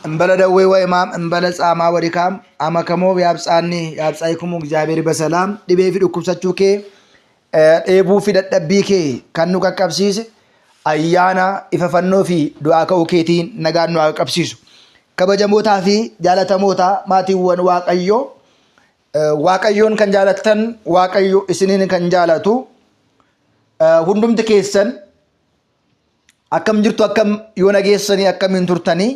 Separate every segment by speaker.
Speaker 1: እንበለ ደዌ ወሕማም እንበለ ጻማ ወድካም አመከሞ ያብጻኒ ያብጻይኩሙ እግዚአብሔር በሰላም dhibee fi dhukkubsachuu kee dheebuu fi dadhabbii kee kan nu qaqqabsiise ayyaana ifa fannoo fi du'aa ka'uu keetiin nagaan nu haa qaqqabsiisu. Kabajamootaa fi jaalatamootaa maatiiwwan Waaqayyoo, Waaqayyoon kan jaalattan, Waaqayyo isiniin kan jaalatu hundumti keessan akkam jirtu? Akkam yoo nageessanii? Akkamiin turtanii?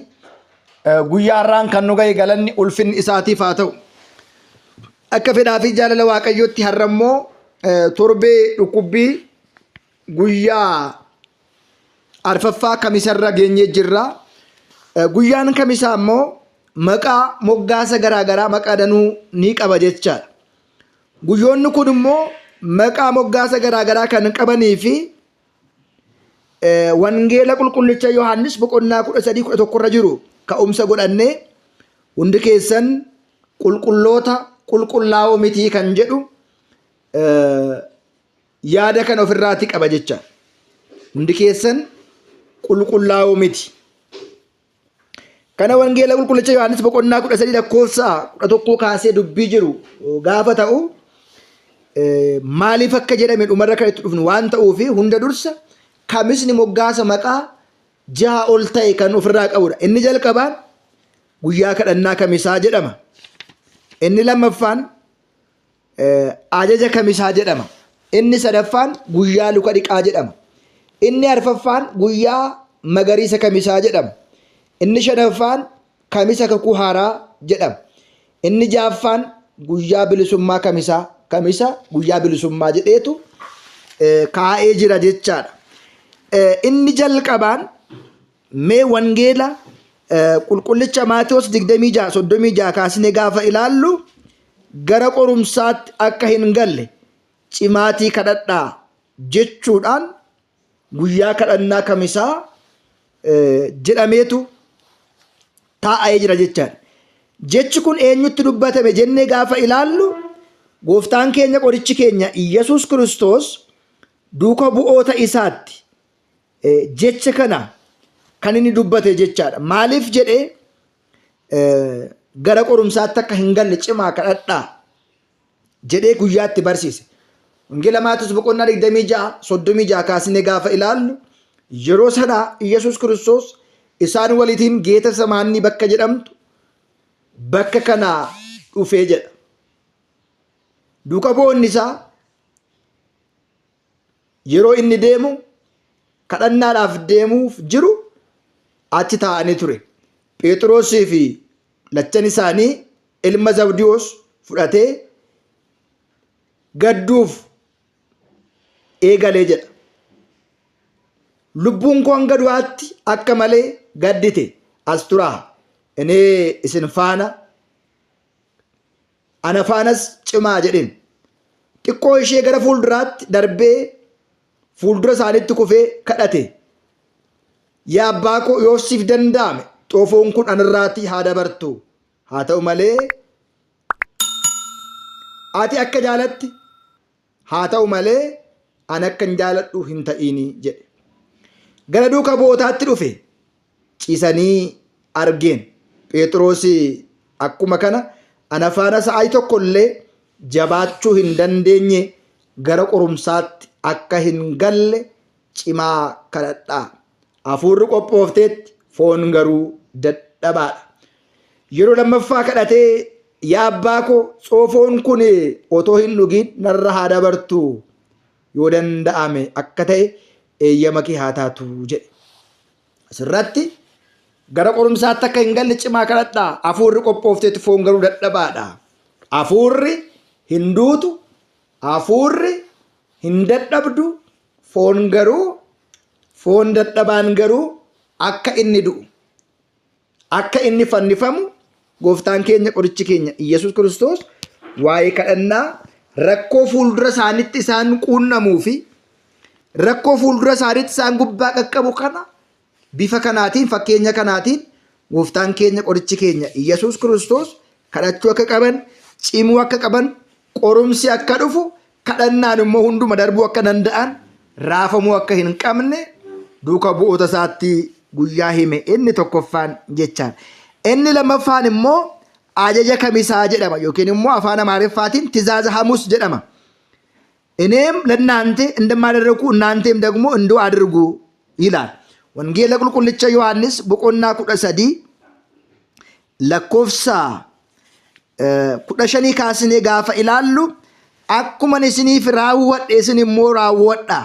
Speaker 1: Guyyaa har'aan kan nu ga'e galanni ulfinni isaatiif haa ta'u. Akka fedhaa fi jaalala Waaqayyootti har'a immoo torbee dhukkubbii guyyaa arfaffaa kamisarra geenyee jirra. Guyyaan kamisaa immoo maqaa moggaasa garaagaraa, maqaa danuu ni qaba jechaadha. Guyyoonni kun immoo maqaa moggaasa garaagaraa kan qabanii fi wangeela qulqullicha Yohaannis boqonnaa 13 11 irra jiru ka'umsa godhannee, hundi keessan qulqulloota, qulqullaa'oo mitii kan jedhu yaada kan ofirraati qaba jecha. Hundi keessan qulqullaa'oo miti. Kana wangeela qulqullicha Yohaannis boqonnaa 13 lakkoofsa 11 kaasee dubbii jiru gaafa ta'u, maaliif akka jedhame dhumarra kan itti dhufnu waan ta'uufi, hunda dursa kamisni moggaasa maqaa 6 ol ta'e kan ofirraa qabudha. Inni jalqabaan guyyaa kadhannaa kamisaa jedhama. Inni lammaffaan ajaja kamisaa jedhama. Inni sadaffaan guyyaa luka dhiqaa jedhama. Inni arfaffaan guyyaa magariisa kamisaa jedhama. Inni shanaffaan kamisa kakuu haaraa jedhama. Inni ja'affaan guyyaa bilisummaa kamisaa, kamisa guyyaa bilisummaa jedheetu kaa'ee jira jechaadha. Inni jalqabaan mee wangeela qulqullicha Maatewos 26 36 kaasnee gaafa ilaallu, gara qorumsaatti akka hin galle cimaatii kadhadhaa jechuudhaan guyyaa kadhannaa kamisaa jedhameetu taa'ee jira jechaadha. Jechi kun eenyutti dubbatame jennee gaafa ilaallu, gooftaan keenya qorichi keenya Iyyasuus Kiristoos duuka bu'oota isaatti jecha kana kan inni dubbate jechaadha. Maaliif jedhee gara qorumsaatti akka hin galle cimaa kadhadhaa jedhee guyyaatti barsiise? Wangeela Maatewos boqonnaa 26 36 kaasnee gaafa ilaallu, yeroo sana Iyyasuus Kiristoos isaan walitiin Geeta Samaannii bakka jedhamtu bakka kanaa dhufee jedha. Duuka bu'oonni isaa yeroo inni deemu kadhannaadhaaf deemuuf jiru achi taa'anii ture. Phexrosii fi lachan isaanii ilma Zabdiyoos fudhatee gadduuf eegalee jedha. Lubbuun koo hanga du'aatti akka malee gaddite, as turaa. Inni isin faana, ana faanas cimaa jedheen. Xiqqoo ishee gara fuulduraatti darbee fuuldura isaaniitti kufee kadhate. Yaa abbaa koo, yoo siif danda'ame xoofoon kun anarraatii haa dabartu. Haa ta'u malee ati akka jaalatti haa ta'u malee ani akka hin jaaladhu hin ta'iini jedhe. Gara duuka bu'ootaatti dhufe, ciisanii argeen. Phexros akkuma kana ana faana sa'aatii tokko illee jabaachuu hin dandeenye? Gara qorumsaatti akka hin galle cimaa kadhadhaa. Hafuurri qophoofteetti, foon garuu dadhabaadha. Yeroo lammaffaa kadhatee, yaa abbaa koo, xoofoon kun otoo hin dhugiin narra haa dabartu, yoo danda'ame akka ta'e eeyyama kee haa taatu jedhe. Asirratti gara qorumsaatti akka hin galle cimaa kadhadhaa. Hafuurri qophoofteetti, foon garuu dadhabaadha. Hafuurri hin duutu, hafuurri hin dadhabdu, foon garuu, foon dadhabaan garuu akka inni du'u, akka inni fannifamu gooftaan keenya qorichi keenya Iyyasuus Kiristoos waa'ee kadhannaa rakkoo fuuldura isaanitti isaan quunnamuu fi rakkoo fuuldura isaanitti isaan gubbaa qaqqabu kana bifa kanaatiin, fakkeenya kanaatiin gooftaan keenya qorichi keenya Iyyasuus Kiristoos kadhachuu akka qaban, cimuu akka qaban, qorumsi akka dhufu, kadhannaan immoo hunduma darbuu akka danda'an, raafamuu akka hin qabne duuka bu'oota isaatti guyyaa hime inni tokkoffaan jechaan. Inni lammaffaan immoo ajaja kamisaa jedhama yookiin immoo afaan Amaariffaatiin tizaaza hamus jedhama. እኔም ለእናንተ እንደማደረግኩ እናንተም ደግሞ እንዲሁ አድርጉ ይላል። Wangeela qulqullicha Yohaannis boqonnaa 13 lakkoofsa 15 kaasnee gaafa ilaallu, akkuman isiniif raawwadhe isin immoo raawwadha.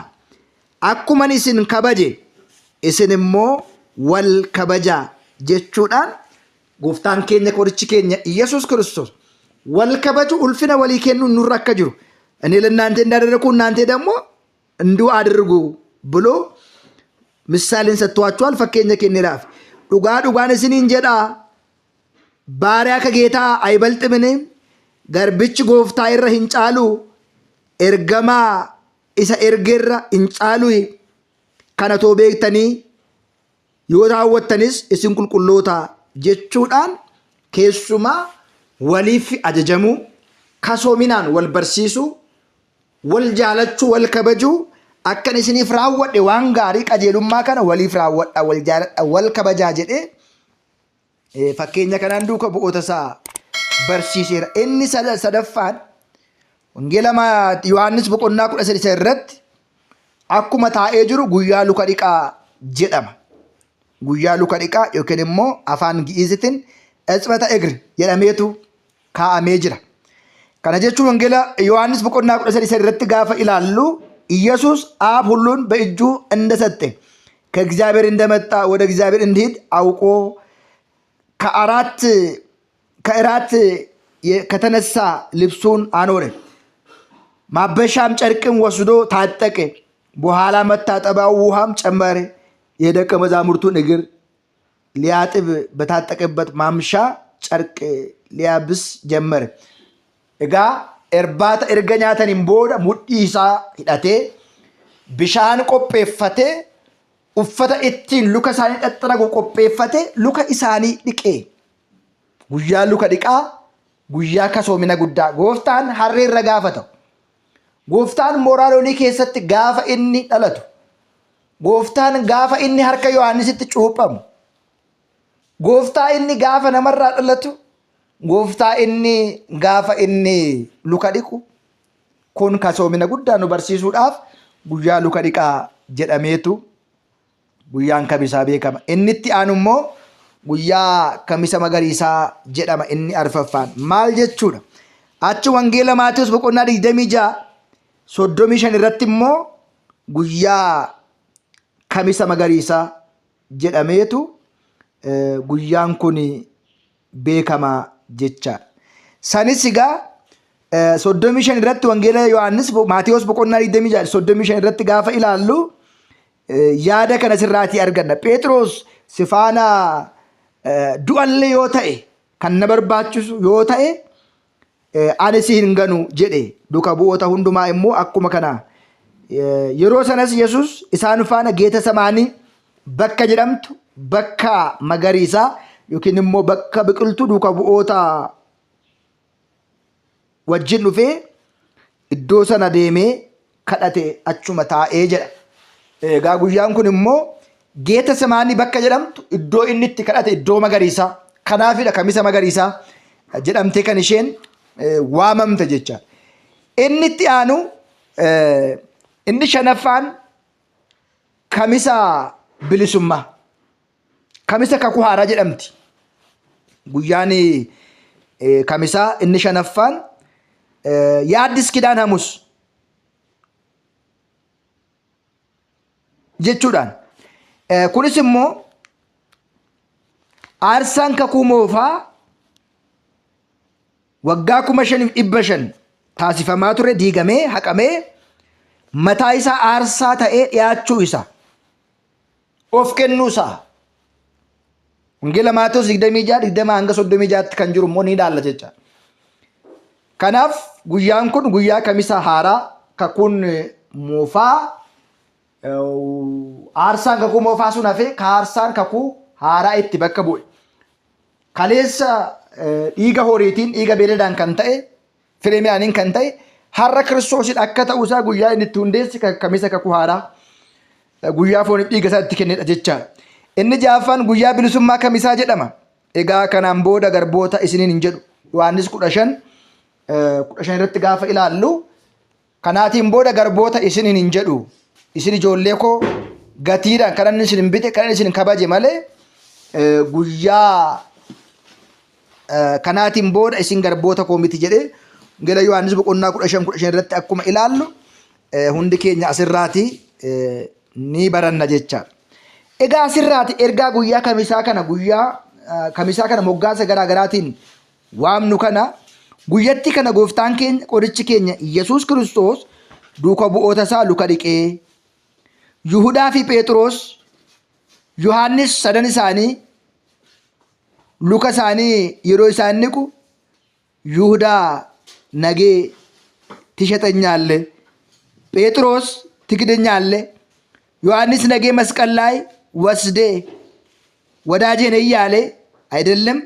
Speaker 1: Akkuman isin kabaje isin immoo wal kabajaa jechuudhaan gooftaan keenya qorichi keenya Iyyasuus Kiristoos wal kabaju, ulfina walii kennuun nurra akka jiru, እኔ ለእናንተ እንዳደረግኩ እናንተ ደግሞ እንዲሁ አድርጉ ብሎ ምሳሌን ሰጥቷቸዋል። Fakkeenya kenneeraaf. Dhugaa dhugaan isiniin jedha, ባሪያ ከጌታ አይበልጥምን? Garbichi gooftaa irra hin caalu. Ergamaa isa ergerra hin caalu. Kana too beektanii yoo raawwattanis isin qulqulloota jechuudhaan keessumaa waliif ajajamuu, kasoominaan wal barsiisuu, wal jaalachuu, wal kabajuu, akkan isiniif raawwadhe waan gaarii qajeelummaa kana waliif raawwadha, wal jaaladha, wal kabajaa jedhee fakkeenya kanaan duuka bu'oota isaa barsiiseera. Inni sadaffaan Wangeela Yohaannis boqonnaa 13 irratti akkuma taa'ee jiru guyyaa luka dhiqaa jedhama. Guyyaa luka dhiqaa yookiin immoo afaan Gi'iizitiin ሕጽበተ እግር jedhameetu kaa'amee jira. Kana jechuun Wangeela Yohaannis boqonnaa 13 irratti gaafa ilaallu, ኢየሱስ አብ ሁሉን በእጁ እንደሰጠ ከእግዚአብሔር እንደመጣ ወደ እግዚአብሔር እንዲሄድ አውቆ ከእራት ከተነሳ ልብሱን አኖረ። ማበሻም ጨርቅም ወስዶ ታጠቀ። በኋላ መታጠቢያው ውሃም ጨመረ። የደቀ መዛሙርቱን እግር ሊያጥብ በታጠቀበት ማምሻ ጨርቅ ሊያብስ ጀመረ። Egaa irbaata erga nyaataniin booda mudhii isaa hidhatee, bishaan qopheeffatee, uffata ittiin luka isaanii xaxxaragu qopheeffatee luka isaanii dhiqee. Guyyaa luka dhiqaa guyyaa kasoomina guddaa gooftaan harree irra gaafa ta'u. Gooftaan mooraa loonii keessatti gaafa inni dhalatu. Gooftaan gaafa inni harka Yohaannisitti cuuphamu. Gooftaa inni gaafa namarraa dhalatu. Gooftaa inni gaafa inni luka dhiqu kun kasoomina guddaa nu barsiisuudhaaf guyyaa luka dhiqaa jedhameetu guyyaan kamisaa beekama. Inni itti aanu immoo guyyaa kamisa magariisaa jedhama inni arfaffaan. Maal jechuudha? Achi Wangeela Maatiyus boqonnaa 26 35 irratti immoo guyyaa kamisa magariisaa jedhameetu guyyaan kun beekama jechaadha. Sanis egaa 35 irratti Wangeela Yohaannis Maatiyus boqonnaa 26 35 irratti gaafa ilaallu yaada kana sirraatii arganna. Phexros si faana du'allee yoo ta'e, kan na barbaachisu yoo ta'e, ani si hin ganu jedhe. Duuka bu'oota hundumaa immoo akkuma kana. Yeroo sanas Yesus isaan faana Geeta Samaanii bakka jedhamtu, bakka magariisaa yookiin immoo bakka biqiltuu duuka bu'oota wajjin dhufee iddoo sana deemee kadhate, achuma taa'ee jedha. Egaa guyyaan kun immoo Geeta Samaanii bakka jedhamtu iddoo inni itti kadhate, iddoo magariisaa. Kanaafidha kamisa magariisaa jedhamtee kan isheen waamamte jecha. Inni itti aanu, inni shanaffaan, kamisa bilisummaa. Kamisa kakuu haaraa jedhamti. Guyyaan kamisaa inni shanaffaan የአዲስ ኪዳን ሐሙስ jechuudhaan. Kunis immoo aarsaan kakuu moofaa waggaa 5500 taasifamaa ture diigamee haqamee mataa isaa aarsaa ta'ee dhiyaachuu isaa, of kennuu isaa Wangeela Maatewos 26 20 hanga 36tti kan jiru immoo ni ilaalla jecha. Kanaaf guyyaan kun guyyaa kamisa haaraa, kakuun moofaa, aarsaan kakuu moofaa sun hafee aarsaan kakuu haaraa itti bakka bu'e. Kaleessa dhiiga horiitiin, dhiiga beeladaan kan ta'e, firee midhaaniin kan ta'e, har'a Kiristoosiin akka ta'u isaa guyyaa inni itti hundeesse kamisa kakuu haaraa, guyyaa fooniif dhiiga isaa itti kennedha jechaadha. Inni ja'affaan guyyaa bilisummaa kamisaa jedhama. Egaa kanaan booda garboota isiniin hin jedhu. Yohaannis 15:15 irratti gaafa ilaallu, kanaatiin booda garboota isiniin hin jedhu. Isin ijoollee koo gatiidhaan kan inni isin bite, kan inni isin kabaje malee, guyyaa kanaatiin booda isin garboota koo miti jedhee Wangeela Yohaannis boqonnaa 15:15 irratti akkuma ilaallu, hundi keenya asirraati ni baranna jechaadha. Egaa asirraati ergaa guyyaa kamisaa kana, guyyaa kamisaa kana moggaasa garaa garaatiin waamnu kana, guyyatti kana gooftaan keenya, qorichi keenya Yesuus Kiristoos duuka bu'oota isaa luka dhiqee, Yihudaa fi Phexros, Yohaannis sadan isaanii luka isaanii yeroo isaan dhiqu, Yihudaa ነገ ትሸጠኛለህ፣ ጴጥሮስ ትክደኛለህ፣ ዮሐንስ ነገ መስቀል ላይ ወስዴ ወዳጄ ነህ እያለ አይደለም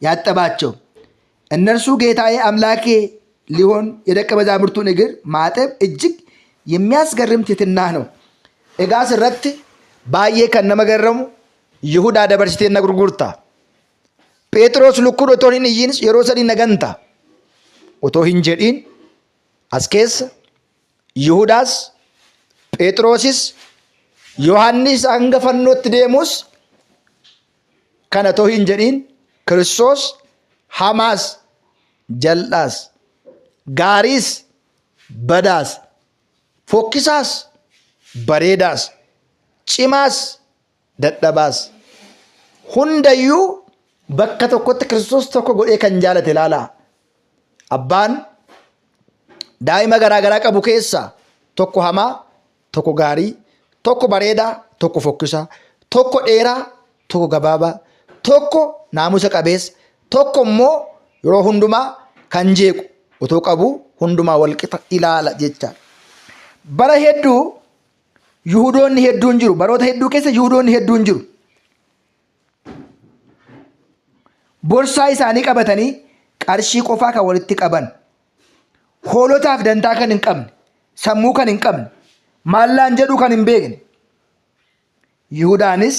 Speaker 1: ያጠባቸው። እነርሱ ጌታዬ አምላኬ ሊሆን የደቀ መዛሙርቱን እግር ማጠብ እጅግ የሚያስገርም ትሕትና ነው። Egaa asirratti baay'ee kan nama garramu, Yihudaa dabarsitee na gurgurta. Phexros lukkuun otoo hin iyyin yeroo 3 na ganta. Otoo hin jedhiin as keessa Yihudaas, Phexrosis, Yohaannis hanga fannootti deemus kana otoo hin jedhiin, Kiristoos hamaas jal'aas, gaariis badaas, fokkisaas bareedaas, cimaas dadhabaas, hundayyuu bakka tokkotti Kiristoos tokko godhee kan jaalate ilaalaa. Abbaan daa'ima garaa garaa qabu keessaa tokko hamaa, tokko gaarii, tokko bareedaa, tokko fokkisaa, tokko dheeraa, tokko gabaabaa, tokko naamusa qabeessa, tokko immoo yeroo hundumaa kan jeequ otoo qabu hundumaa walqixa ilaala jechaadha. Bara hedduu Yihudoonni hedduun jiru. Baroota hedduu keessa Yihudoonni hedduun jiru. Borsaa isaanii qabatanii qarshii qofaa kan walitti qaban, hoolotaaf dantaa kan hin qabne, sammuu kan hin qabne, maallaan jedhu kan hin beekne. Yihudaanis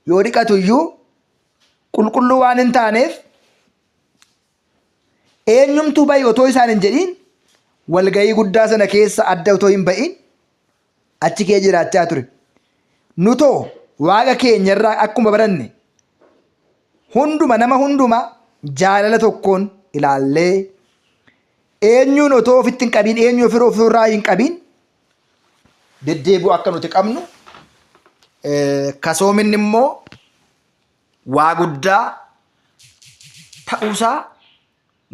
Speaker 1: yoo dhiqatu iyyuu qulqulluu waan hin taaneef, eenyumtuu ba'i otoo isaan hin jedhiin, walga'ii guddaa sana keessa adda otoo hin ba'iin achi kee jiraachaa ture. Nutoo Waaqa keenya irraa akkuma baranne, hunduma nama hundumaa jaalala tokkoon ilaallee, eenyuun otoo ofitti hin qabiin, eenyu ofirraa hin qabiin deddeebi'uu akka nuti qabnu, kasoominni immoo waa guddaa ta'uusaa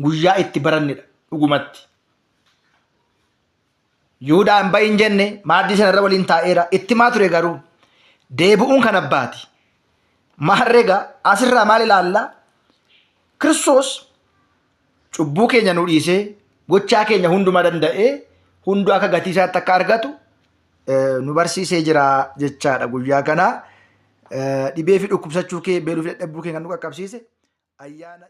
Speaker 1: guyyaa itti barannedha dhugumatti. Yihuudaan ba'i hin jenne, maaddii sanarra waliin taa'eera. Itti maa ture garuu deebi'uun kan abbaati. Maarreega asirraa maal ilaalla? Kiristoos cubbuu keenya nu dhiisee, gochaa keenya hundumaa danda'ee, hunduu akka gatii isaatti akka argatu nu barsiisee jira jechaadha guyyaa kana. Dhibee fi dhukkubsachuu kee, beeluu fi dadhabuu kee kan nu qaqqabsiise ayyaana.